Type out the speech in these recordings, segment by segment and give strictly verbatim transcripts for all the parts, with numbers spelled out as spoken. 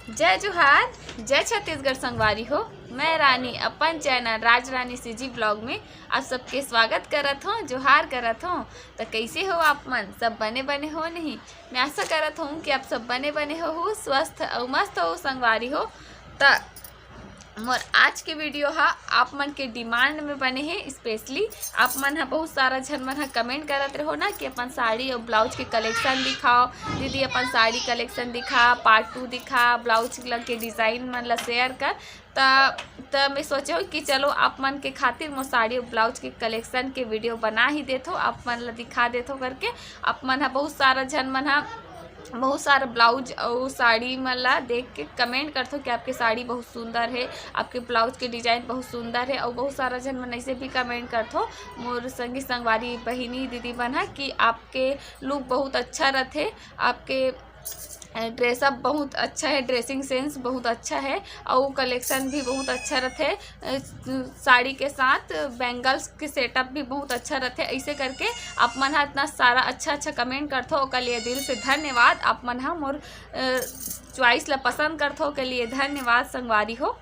जय जोहार, जय छत्तीसगढ़ संगवारी हो। मैं रानी अपन चैनल राज रानी सीजी ब्लॉग में आप सबके स्वागत करत हूँ, जोहार करत हूँ। तो कैसे हो आप मन? सब बने बने हो नहीं? मैं आशा करत हूँ कि आप सब बने बने हो, हो स्वस्थ अउ मस्त हो संगवारी हो। त मोर आज के वीडियो हा आप मन के डिमांड में बने हे। स्पेशली आप मन हा बहुत सारा झन मन हा कमेंट करत रहो ना कि अपन साड़ी और ब्लाउज के कलेक्शन दिखाओ दीदी, अपन साड़ी कलेक्शन दिखा, पार्ट टू दिखा, ब्लाउज ल के डिजाइन मन ला शेयर कर। त त मैं सोचे हो कि चलो आप मन के खातिर मोर साड़ी और ब्लाउज के कलेक्शन के वीडियो बना ही देथो, आप मन ला दिखा देथो करके। आप मन हा बहुत सारा झन मन हा बहुत सारा ब्लाउज और साड़ी मन ला देख के कमेंट करथो कि आपके साड़ी बहुत सुंदर है, आपके ब्लाउज के डिजाइन बहुत सुंदर है। और बहुत सारा झन मन ऐसे भी कमेंट करथो मोर संगी संगवारी बहिनी दीदी मन हा कि आपके लुक बहुत अच्छा रथे, आपके ड्रेसअप बहुत अच्छा है, ड्रेसिंग सेंस बहुत अच्छा है और कलेक्शन भी बहुत अच्छा रथे। अ, साड़ी के साथ बैंगल्स के सेटअप भी बहुत अच्छा रथे। ऐसे करके आप मन हा इतना सारा अच्छा अच्छा कमेंट करथो, ओकर लिए दिल से धन्यवाद। आप मन हा मोर चॉइस ला पसंद करथो, ओकर लिए धन्यवाद संगवारी हो।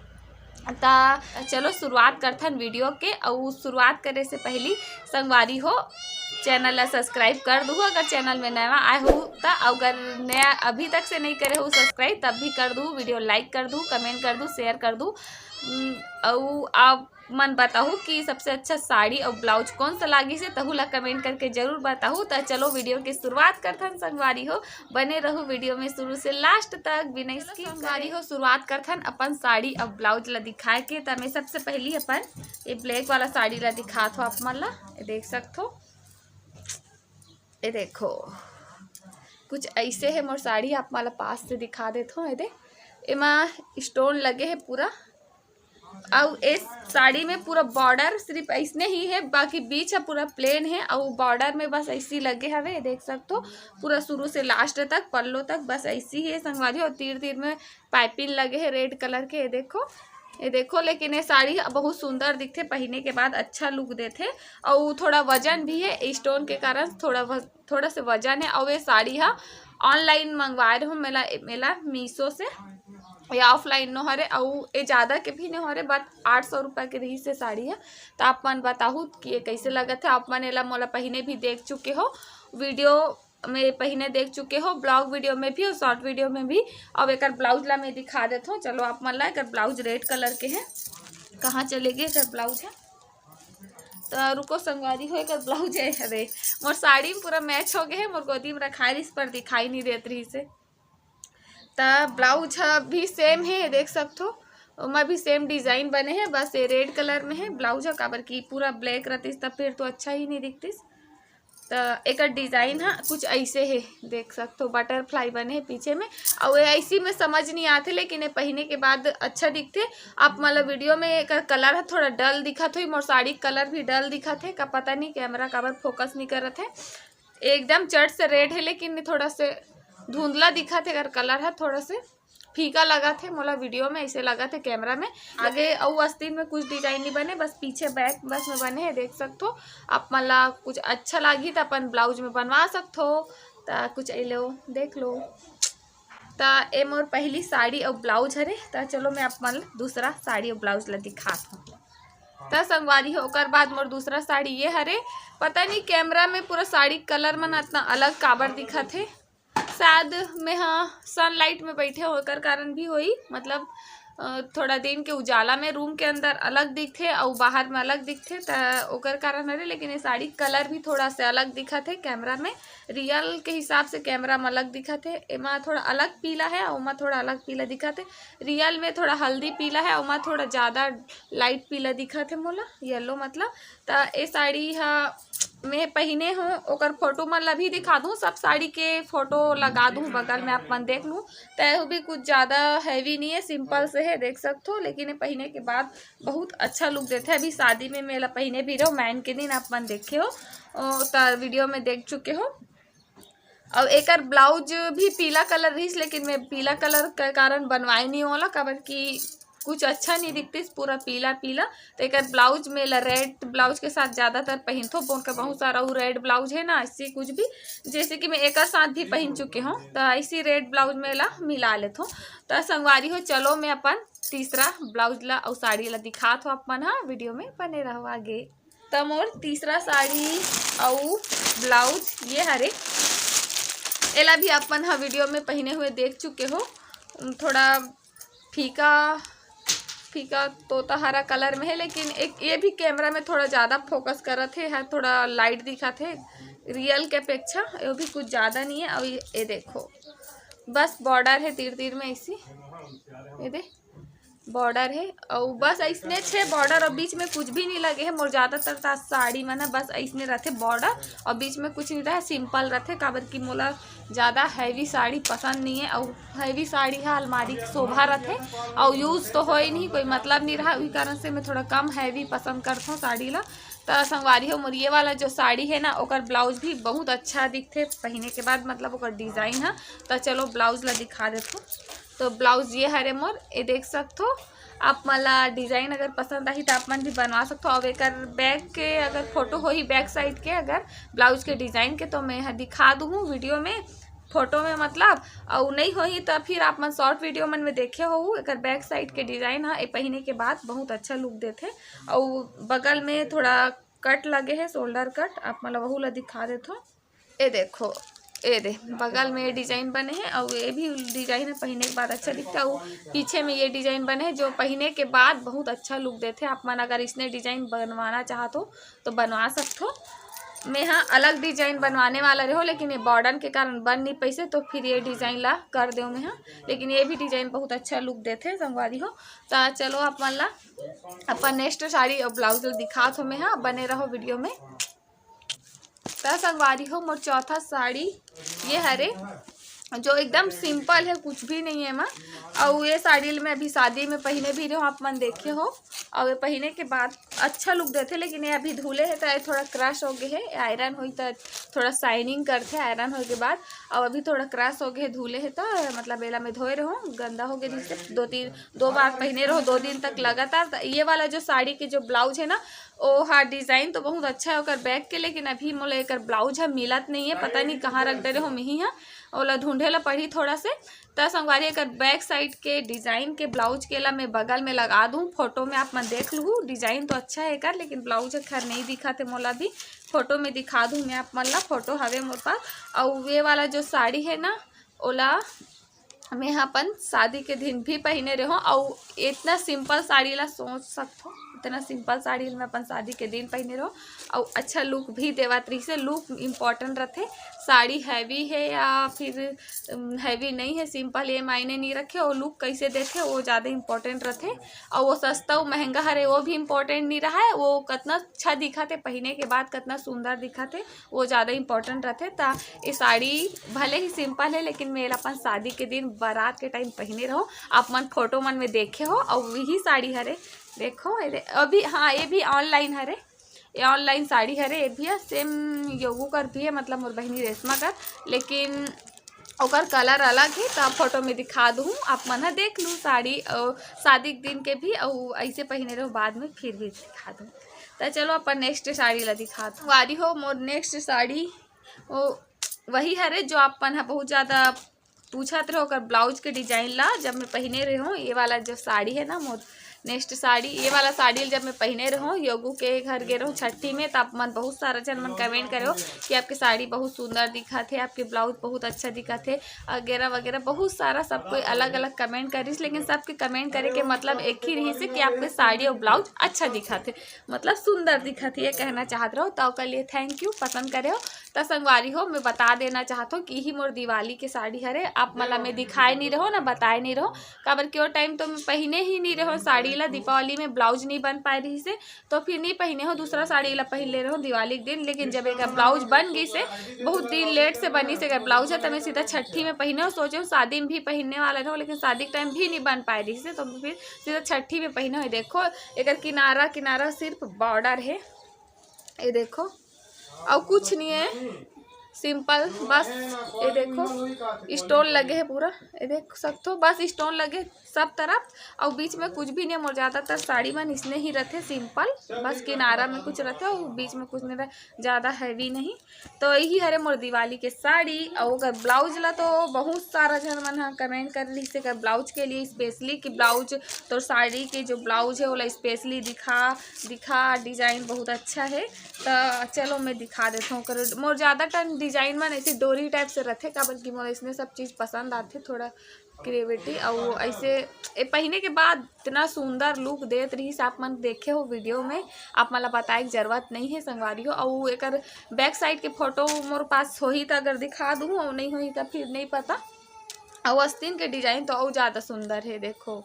त चलो शुरुआत करथन वीडियो के। अउ शुरुआत करे से पहली संगवारी हो, चैनल ला सब्सक्राइब कर दूहू अगर चैनल में नवा आए हो त। अगर नया अभी तक से नहीं करे हो सब्सक्राइब, तब भी कर दू, वीडियो लाइक कर दू, कमेंट कर दू, शेयर कर दू। उम, अउ आप मन बताहू कि सबसे अच्छा साड़ी और ब्लाउज कौन सा लागिस हे, तहू ला कमेंट करके जरूर बताहू। त चलो वीडियो के शुरुआत करथन संगवारी हो, बने रहू वीडियो में शुरू से लास्ट तक बिना skip करे। संगवारी हो, शुरुआत करथन अपन साड़ी और ब्लाउज ला दिखाए के। त मैं सबसे पहली अपन ये ब्लैक वाला साड़ी ला दिखात हो आप मन ला, ये देख सकथो। ये देखो कुछ ऐसे है मोर साड़ी, आप मन ला पास से दिखा देत हो। ये दे, एमा स्टोन लगे है पूरा। अउ इस साड़ी में पूरा बॉर्डर सिर्फ ऐसने ही है, बाकी बीच है पूरा प्लेन है। अउ बॉर्डर में बस ऐसी लगे हवे, देख सकथो पूरा शुरू से लास्ट तक, पल्लो तक बस ऐसी ही है संगवारी। और तीर तीर में पाइपिंग लगे है रेड कलर के, ये देखो, ये देखो। लेकिन ये साड़ी ह बहुत सुंदर दिखथे, पहने के बाद अच्छा लुक देथे। अउ थोड़ा वजन भी है, स्टोन के कारण थोड़ा व-, थोड़ा से वजन है। अउ ये साड़ी ह ऑनलाइन मंगवाए रहूँ मेला, मेला मीशो से या ऑफलाइन नो हरे, अउ ये ज़्यादा के भी नो हरे, बट आठ सौ रुपया के रही से साड़ी है। तो आप मन बताहू कि ये कैसे लगत है। आप मन एला मोला पहिने भी देख चुके हो, वीडियो में पहिने देख चुके हो, ब्लॉग वीडियो में भी और शॉर्ट वीडियो में भी। अब एकर ब्लाउज ला मैं दिखा देत हूँ। चलो आप मन ला एकर ब्लाउज रेड कलर के है, कहाँ चले गए एकर ब्लाउज है। तो रुको संगवारी हो, एकर ब्लाउज है, अरे मोर साड़ी में पूरा मैच हो गए है, मोर गोदी में रखाए रहिस पर दिखाई नहीं देत रहिस है। त ब्लाउज ह भी सेम है, देख सकथो, ओमा भी सेम डिजाइन बने है, बस ये रेड कलर में है ब्लाउज ह, काबर कि पूरा ब्लैक रहतिस त फिर तो अच्छा ही नहीं दिखतिस। त एकर डिजाइन ह कुछ ऐसे है, देख सकथो बटरफ्लाई बने है पीछे में। अउ ये ऐसी में समझ नहीं आथे, लेकिन ये पहिने के बाद अच्छा दिखथे। आप मन ला वीडियो में एकर कलर ह थोड़ा डल दिखत होही, मोर साड़ी कलर भी डल दिखत है, का पता नहीं कैमरा काबर फोकस नहीं करत है। एकदम चट से रेड है, लेकिन थोड़ा से धुंधला दिखत है, एकर कलर ह थोड़ा से फीका लगत है मोला वीडियो में, ऐसे लगत है कैमरा में। आगे अउ आस्तीन में कुछ डिजाइन नहीं बने, बस पीछे बैक बस में बने है, देख सकथो। आप मन ला कुछ अच्छा लागी त अपन ब्लाउज में बनवा सकथो। त कुछ ए लो, देख लो। त ए मोर पहली साड़ी अउ ब्लाउज हरे। त चलो मैं आप मन ला दूसरा साड़ी अउ ब्लाउज ला दिखात हूँ। त संगवारी हो, ओकर बाद मोर दूसरा साड़ी ये हरे। पता नहीं कैमरा में पूरा साड़ी कलर मन इतना अलग काबर दिखत है, शायद मैं हा सनलाइट में बैठे हो, एकर कारण भी होई, मतलब, अ, थोड़ा दिन के उजाला में रूम के अंदर अलग दिखथे अउ बाहर में अलग दिखथे, त ओकर कारण हरे। लेकिन ये साड़ी कलर भी थोड़ा से अलग दिखत है कैमरा में, रियल के हिसाब से कैमरा में अलग दिखत है। एमा थोड़ा अलग पीला है, ओमा थोड़ा अलग पीला दिखत है। रियल में थोड़ा हल्दी पीला है, ओमा थोड़ा ज़्यादा लाइट पीला दिखत है मोला, येलो मतलब। त ए साड़ी ह मैं पहिने हूँ, ओकर फोटो मन ला भी दिखा दूँ, सब साड़ी के फोटो लगा दूँ बगल में, आप मन देख लू। त एहू भी कुछ ज़्यादा हैवी नहीं है, सिंपल से है, देख सकथो। लेकिन ये पहिने के बाद बहुत अच्छा लुक देथे। अभी शादी में मेला पहिने भी रहो, मैन के दिन आप मन देखे हो, ओ, त वीडियो में देख चुके हो। अउ एकर ब्लाउज भी पीला कलर रहिस, लेकिन मैं पीला कलर के कारण बनवाए नहीं होला, काबर कि कुछ अच्छा नहीं दिखतिस, पूरा पीला पीला। तो एकर ब्लाउज में ला रेड ब्लाउज के साथ ज़्यादातर पहिनथो, बोन का बहुत सारा वो रेड ब्लाउज है ना, ऐसे कुछ भी, जैसे कि मैं एकर साथ भी पहन चुके हूँ, तो ऐसी रेड ब्लाउज में ला मिला लेथो। तो संगवारी हो, चलो मैं अपन तीसरा ब्लाउज ला अउ साड़ी ला दिखात हो आप मन हा, वीडियो में बने रहो आगे। तो मोर तीसरा साड़ी अउ ब्लाउज ये हरे, एला भी आप मन हा वीडियो में पहने हुए देख चुके हो। थोड़ा फीका फीका तोता हरा कलर में है, लेकिन एक ये भी कैमरा में थोड़ा ज़्यादा फोकस करत है, है थोड़ा लाइट दिखत है रियल के अपेक्षा। ये भी कुछ ज़्यादा नहीं है। और ये, ये देखो, बस बॉर्डर है तीर तीर में ऐसी, ये दे बॉर्डर है और बस ऐसने छे बॉर्डर और बीच में कुछ भी नहीं लगे है। मोर ज़्यादातर ता साड़ी मन ह बस ऐसने रहते बॉर्डर और बीच में कुछ नहीं रहे, सिंपल रहते, काबर कि मोला ज़्यादा हैवी साड़ी पसंद नहीं है और हैवी साड़ी ह अलमारी के शोभा रहते और यूज़ तो होए नहीं, कोई मतलब नहीं रहा, उही कारण से मैं थोड़ा कम हैवी पसंद करथों साड़ी ला। त संगवारी हो, मोर ये वाला जो साड़ी है ना, ओकर ब्लाउज भी बहुत अच्छा दिखथे पहने के बाद, मतलब ओकर डिज़ाइन ह। त चलो ब्लाउज ला दिखा देथो। तो ब्लाउज ये हरे मोर, ये देख सकथो। आप मन ला डिज़ाइन अगर पसंद आही त आप मन भी बनवा सकथो। और एकर बैक के अगर फोटो होही, बैक साइड के अगर ब्लाउज के डिज़ाइन के, तो मैं ह दिखा दूँ वीडियो में, फोटो में मतलब। और नहीं होही तो फिर आप मन शॉर्ट वीडियो मन में देखे हो, एकर बैक साइड के डिज़ाइन ह ए पहिने के बाद बहुत अच्छा लुक देथे। और बगल में थोड़ा कट लगे है, शोल्डर कट, आप मन ला वहू ला दिखा देथो। ए देखो, ए दे, बगल में ये डिज़ाइन बने है और ये भी डिज़ाइन है, पहिने के बाद अच्छा दिखता है। वो पीछे में ये डिज़ाइन बने है, जो पहिने के बाद बहुत अच्छा लुक देथे। आप मन अगर इसने डिज़ाइन बनवाना चाहत हो तो बनवा सकथो। मैं हा अलग डिज़ाइन बनवाने वाला रहो, लेकिन ये बॉर्डर के कारण बन नहीं पैसे, तो फिर ये डिज़ाइन ला कर दो मैं हा। लेकिन ये भी डिज़ाइन बहुत अच्छा लुक देथे संगवारी हो। तो चलो आप मन ला अपन नेक्स्ट साड़ी और ब्लाउज दिखात हो मैं हा, बने रहो वीडियो में। त संगवारी हो, मोर चौथा साड़ी ये हरे, जो एकदम सिंपल है, कुछ भी नहीं है एमा। और ये साड़ी ल मैं अभी शादी में पहिने भी रहो, आप मन देखे हो। और ये पहिने के बाद अच्छा लुक देथे, लेकिन ये अभी धुले है तो ये थोड़ा क्रश हो गए है, आयरन होई तो थोड़ा शाइनिंग करथे आयरन होए के बाद। और अभी थोड़ा क्रश हो गए है, धुले है तो मतलब एला मैं धोए रहो, गंदा हो गए, जिससे दो तीन दो बार पहिने रहो दो दिन तक लगातार। तो ये वाला जो साड़ी के जो ब्लाउज है ना, ओ हा डिज़ाइन तो बहुत अच्छा है ओकर बैक के, लेकिन अभी मोला एकर ब्लाउज ह मिलत नहीं है, पता नहीं कहाँ रख डरे हो मिही हा। ओला ढूंढे ला पड़ी थोड़ा से। त संगवारी, एकर बैक साइड के डिज़ाइन के ब्लाउज के ला मैं बगल में लगा दूँ, फोटो में आप मन देख लूहू। डिज़ाइन तो अच्छा है एकर, लेकिन ब्लाउज ह खैर नहीं दिखत है मोला, अभी फोटो में दिखा दूँ मैं आप मन ला, फोटो हवे मोर पास। और ये वाला जो साड़ी है ना, ओला मैं ह अपन शादी के दिन भी पहिने रहो, अउ इतना सिंपल साड़ी ला सोच सकथो, इतना सिंपल साड़ी ला मैं अपन शादी के दिन पहिने रहो, अउ अच्छा लुक भी देवत रहिसे। लुक इम्पोर्टेंट रथे, साड़ी हैवी है या फिर हैवी नहीं है, सिंपल, ये मायने नहीं रखे, वो लुक कैसे देथे वो ज़्यादा इम्पोर्टेंट रथे। और वो सस्ता वो महंगा हरे वो भी इम्पोर्टेंट नहीं रहा है, वो कितना अच्छा दिखत है पहिने के बाद, कितना सुंदर दिखत है, वो ज़्यादा इम्पोर्टेंट रथे। त ये साड़ी भले ही सिंपल है, लेकिन मैं एला अपन शादी के दिन बारात के टाइम पहिने रहो। आप मन फोटो मन में देखे हो, और यही साड़ी हरे, देखो ये दे-, अभी, हाँ, ये भी ऑनलाइन हरे, ये ऑनलाइन साड़ी हरे, ये भी है सेम योगू कर भी है, मतलब मोर बहिनी रेशमा कर, लेकिन ओकर कलर अलग है, तो आप फोटो में दिखा दूँ, आप मन ह देख लू साड़ी, अ, शादी के दिन के भी, और ऐसे पहिने रहो बाद में फिर भी दिखा दूँ। तो चलो अपन नेक्स्ट साड़ी ला दिखा दूँ। वारी हो मोर नेक्स्ट साड़ी वो वही हरे जो आप मन ह बहुत ज़्यादा पूछत रहो ओकर ब्लाउज के डिजाइन ला। जब मैं पहिने रहे हूँ ये वाला जो साड़ी है ना मोर नेक्स्ट साड़ी, ये वाला साड़ी जब मैं पहिने रहे हूँ योगू के घर गे रहे हूँ छठी में, तब मन बहुत सारा जन मन कमेंट करे हो कि आपके साड़ी बहुत सुंदर दिखत है, आपके ब्लाउज बहुत अच्छा दिखत है वगैरह वगैरह। बहुत सारा सब कोई अलग अलग कमेंट करिस, लेकिन सबके कमेंट करे के मतलब एक ही रहिस कि आपके साड़ी और ब्लाउज अच्छा दिखत है, मतलब सुंदर दिखत है, ये कहना चाहत रहो। तो ओकर लिए थैंक यू, पसंद करे हो। त संगवारी हो, मैं बता देना चाहत हूँ कि ही मोर दिवाली के साड़ी हरे, आप मन ला मैं दिखाए नहीं रहो ना बताए नहीं रहो, काबर कि वो टाइम तो मैं पहिने ही नहीं रहो साड़ी ला, दीपावली में ब्लाउज नहीं बन पाए रहिसे, तो फिर नहीं पहिने हो, दूसरा साड़ी ला पहिन ले रहो दिवाली के दिन। लेकिन जब एक ब्लाउज बन गई से, बहुत दिन लेट से बनी से अगर ब्लाउज है, तो मैं सीधा छठी में पहिने हो, सोचे हो शादी में भी पहिनने वाला रहो, लेकिन शादी के टाइम भी नहीं बन पाए रहिसे, तो फिर सीधा छठी में पहिने हो। देखो, एकर किनारा किनारा सिर्फ बॉर्डर है, ये देखो, और कुछ नहीं है। सिंपल, बस ये देखो, स्टोन लगे हे पूरा, ये देख सकथो, बस स्टोन लगे सब तरफ। अउ बीच में कुछ भी नहीं, मोर ज़्यादातर साड़ी मन इसने ही रथे सिंपल, बस किनारा में कुछ रथे अउ बीच में कुछ नहीं रहे, ज़्यादा हैवी नहीं। तो यही हरे मोर दिवाली के साड़ी। अउ अगर ब्लाउज ला, तो बहुत सारा झन मन ह कमेंट कर रही से, अगर ब्लाउज के लिए स्पेशली कि ब्लाउज, तो साड़ी के जो ब्लाउज है, ओला स्पेशली दिखा, दिखा, डिजाइन बहुत अच्छा है। तो चलो, मैं दिखा देता हूँ। ओकर मोर ज़्यादा टन डिजाइन मन ऐसे डोरी टाइप से रथे, काबर कि मोर इसने सब चीज़ पसंद आथे, थोड़ा क्रिएटिविटी। अउ ऐसे ए पहने के बाद इतना सुंदर लुक देत रहिस, आप मन देखे हो वीडियो में, आप मन ला बताए के जरूरत नहीं है संगवारी हो। अउ एकर बैक साइड के फोटो मोर पास होही त अगर दिखा दूँ, अउ नहीं होही त फिर नहीं पता। अउ आस्तीन के डिजाइन तो अउ ज़्यादा सुंदर है, देखो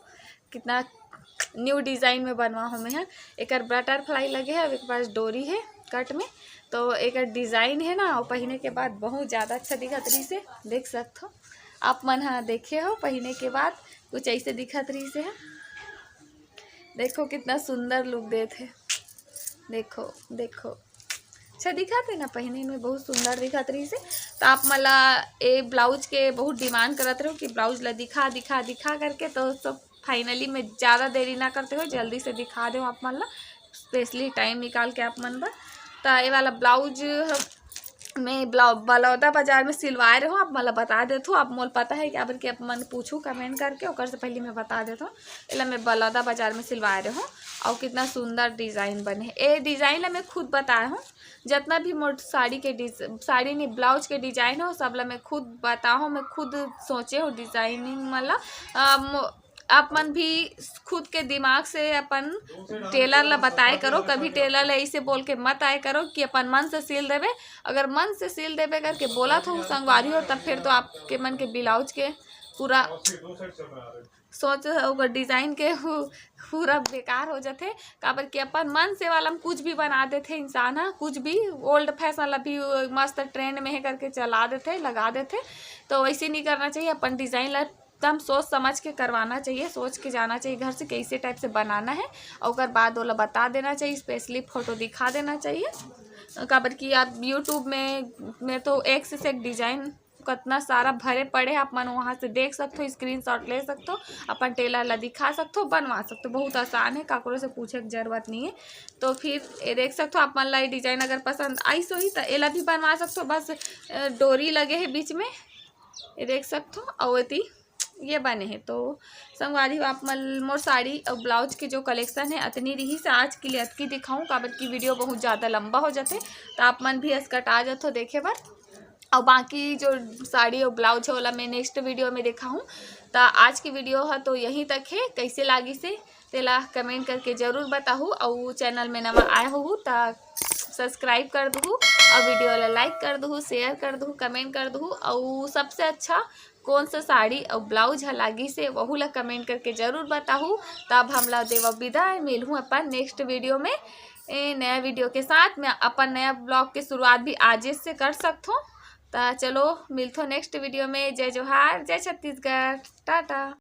कितना न्यू डिजाइन में बनवा हो मैं ह। एकर बटरफ्लाई लगे है, अउ एक पास डोरी है कट में, तो एकर डिजाइन है ना, अउ पहने के बाद बहुत ज़्यादा अच्छा दिखत रहिस है, देख सकथो। आप मन ह देखे हो, पहने के बाद कुछ ऐसे दिखत रहिस है। देखो कितना सुंदर लुक देत है, देखो, देखो, अच्छा दिखत है ना, पहने में बहुत सुंदर दिखत रहिस है। तो आप मन ला ए ब्लाउज के बहुत डिमांड करत रहो कि ब्लाउज ला दिखा, दिखा, दिखा करके, तो सब फाइनली मैं ज़्यादा देरी ना करते हुए जल्दी से दिखा देव आप मन ला, स्पेशली टाइम निकाल के आप मन बर। तो ये वाला ब्लाउज ह-, मैं ब्लाउ-, बलौदा बाजार में सिलवाए रहो, आप मन ला बता देथो, आप मोला पता है, काबर कि आप मन पूछू कमेंट करके, ओकर से पहले मैं बता देथो। एला मैं बलौदा बाजार में सिलवाए रहो, अउ कितना सुंदर डिजाइन बने है। ए डिजाइन ला मैं खुद बताए हूँ, जितना भी मोर साड़ी के डिज-, साड़ी नहीं, ब्लाउज के डिजाइन हो, सब ला मैं खुद बताए हूँ, मैं खुद सोचे हूँ डिजाइनिंग मन ला। अ, मो-, आप मन भी खुद के दिमाग से अपन टेलर ला बताए करो, कभी टेलर ला ऐसे बोल के मत आए करो कि अपन मन से सिल देवे। अगर मन से सिल देवे करके बोला था संगवारी हो, तब फिर तो आपके मन के ब्लाउज के पूरा सोच, ओकर डिजाइन के हु-, पूरा बेकार हो जाथे, काबर कि अपन मन से वाला में कुछ भी बना देथे इंसान ह, कुछ भी ओल्ड फैशन ला भी मस्त ट्रेंड में है करके चला देथे, लगा देथे। तो वैसे नहीं करना चाहिए, अपन डिजाइन ला एकदम सोच समझ के करवाना चाहिए, सोच के जाना चाहिए घर से कैसे टाइप से बनाना है, और ओकर बाद ओला बता देना चाहिए, स्पेशली फोटो दिखा देना चाहिए। काबर कि आप यूट्यूब में, में तो एक से एक डिजाइन कितना सारा भरे पड़े हैं, आप मन वहाँ से देख सकते हो, स्क्रीनशॉट ले सकते हो, अपन टेलर ला दिखा सकते हो, बनवा सकते हो, बहुत आसान है, काकरो से पूछे के जरूरत नहीं है। तो फिर ये देख सकते हो, आप मन ला ये डिजाइन अगर पसंद आइस होही तो एला भी बनवा सकते हो। बस अ, डोरी लगे है बीच में, ये देख सकते हो, और एती ये बने हैं। तो संगवारी हो, आप मन मोर साड़ी और ब्लाउज के जो कलेक्शन है अतनी रहिस आज के लिए, अतकी दिखाऊं, काबर की वीडियो बहुत ज़्यादा लंबा हो जाथे, तो आप मन भी असकटा जाथो देखे बर। और बाकी जो साड़ी और ब्लाउज है, ओला मैं नेक्स्ट वीडियो में दिखाऊं। तो आज की वीडियो है तो यहीं तक है, कैसे लागिस हे तेला कमेंट करके जरूर बताहू, और चैनल में नवा आए हो तो सब्सक्राइब कर दहू, और वीडियो ला लाइक कर दहू, शेयर कर दहू, कमेंट कर दहू, और सबसे अच्छा कौन सा साड़ी और ब्लाउज ह लागिस हे, वहू ला कमेंट करके जरूर बताहू। तब हम ला देवा विदाई, मिलहूँ अपन नेक्स्ट वीडियो में। ए, नया वीडियो के साथ मैं अपन नया ब्लॉग के शुरुआत भी आज से कर सकथों। तो चलो मिलथों नेक्स्ट वीडियो में। जय जोहार, जय छत्तीसगढ़, टाटा।